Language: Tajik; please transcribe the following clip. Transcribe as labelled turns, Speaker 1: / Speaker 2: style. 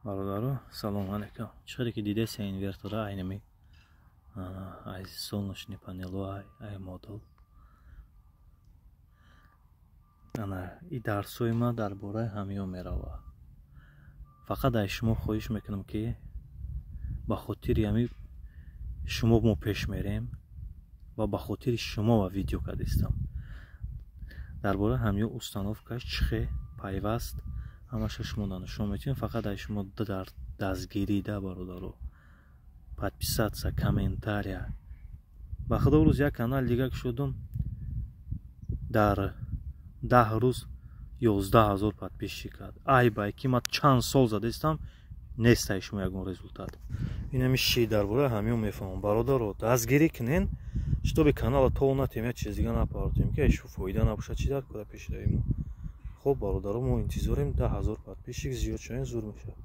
Speaker 1: Бародаро, салому алейкум. Чӣ хеле ки дидеса, инвертора айнами ай солнечный панело, ай модул. Ана и дарсҳои ма дар бораи ҳамиё мерава. Фақат аз шумо хоҳиш мекунам, ки ба хотири ҳами шумо мо пеш мерем ва ба хотири шумо ва видео кардистам дар бораи ҳамиё. Установкаш чихе пайваст, ҳамаша шумо нишон метиҳем. Фақат аз шумо дар дастгирида, бародаро, подписаться, комментария. Ба худо, рӯз як канал дига кушодум, дар 10 рӯз 11 000 подписчик кард. Ай бай ки ман чанд сол задастам, нестай шумо ягон результат. Инами ши дар бораи ҳамиё мефаҳмам. Бародаро, дастгирӣ кунен, чтобы канала то натем, як чиз дига напартем, ки шу фоида набошад. Чӣ дар кора пешравӣ мо? Хоб, бародаро, мо интизорем 10 000 подписчик, зиёд шавем, зур мешавад.